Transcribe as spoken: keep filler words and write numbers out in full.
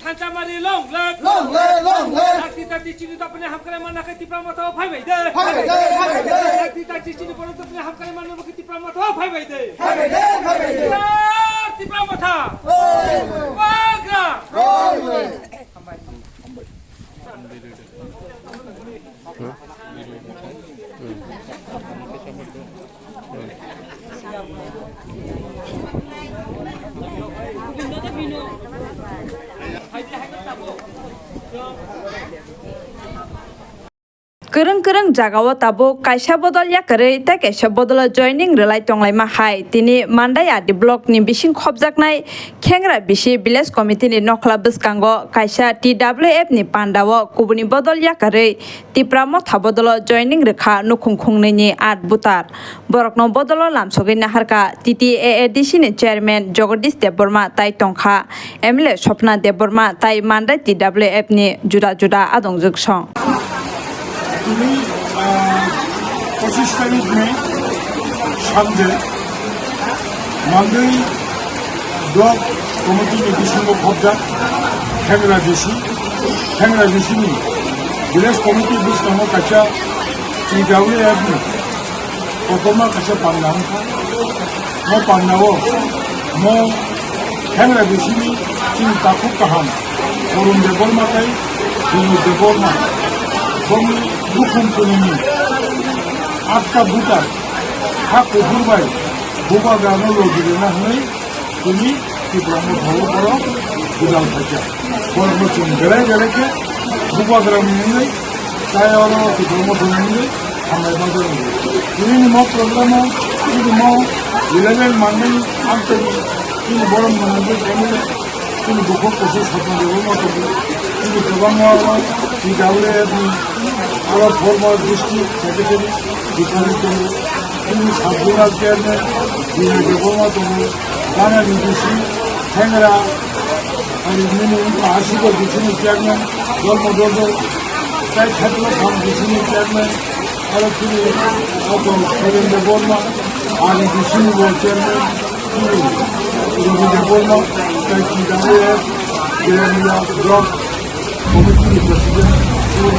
Kanchamari long live! Long live, long live! Dakti dakti chini dopani hamkrai manna khe Tipra Motha phai bai de. Phai bai de, phai bai de. Dakti dakti chini borok dopani hamkrai manna khe Tipra Motha phai bai de. Phai bai de, phai bai de. Jai Tipra Motha! Long live! Bagra! Long live! Kwrwng kwrwng jagao tabuk kaisa bodol yakarwi tei kaisa bodolo joining rwlai tonglaima hai. Tini Mandai R D block ni bising khopjaknai Khengra bisi village committee ni nokhla bwskango kaisa T W F ni pandao kubuni bodol yakarwi Tipra Motha bodolo joining rwkha nukhung khungnwi ni art butar. Borokno bodolo lamsogwi naharkha T T A A D C ni chairman Jagadish Debbarma tai tongkha M L A Swapna Debbarma tai Mandai T W F ni juda juda adongjwk song. Tini, ah, pochisho tarik May, Sunday, Mandai Block Committee ni bisingo khopjak Khengra bisi, Khengra bisi ni Village Committee bwskango kaisa T W F ni kotorma kaisa panda wngkha. Mo pandao mo Khengra bisini chini takhuk kaham Arun Debbarma tei Vinod Debbarma bongni nukhung kunini atka butar ha kuphur bai bubagrano logi rwna hwnwi tini Tipra Motha o borok gwdal phaikha. Borokno chwng belai belai khe bubagrani hwnwi tai oro Tipra Motha ni hwnwi hambai ma jora. Tini ni mo program o chini mo eleven Mandai amtani chini borok mwnangwi M L A chini bukhuk kusu Swapna Debbarma tongo. Chini kwbangma oro T W F ni oro former district secretary Bipari tongo. Chini sub zonal chairman Vinay Debbarma tongo. Gana ni D C Thengra, ani nini wngkha Asiko D C ni chairman Dharma Dharma, tai Khaitla Kham D C ni chairman, aro chini abo Kevin Debbarma, ani D C ni bo chairman, chini Robi Debbarma, tai T W F Jeremiah Block Committee ni president, chini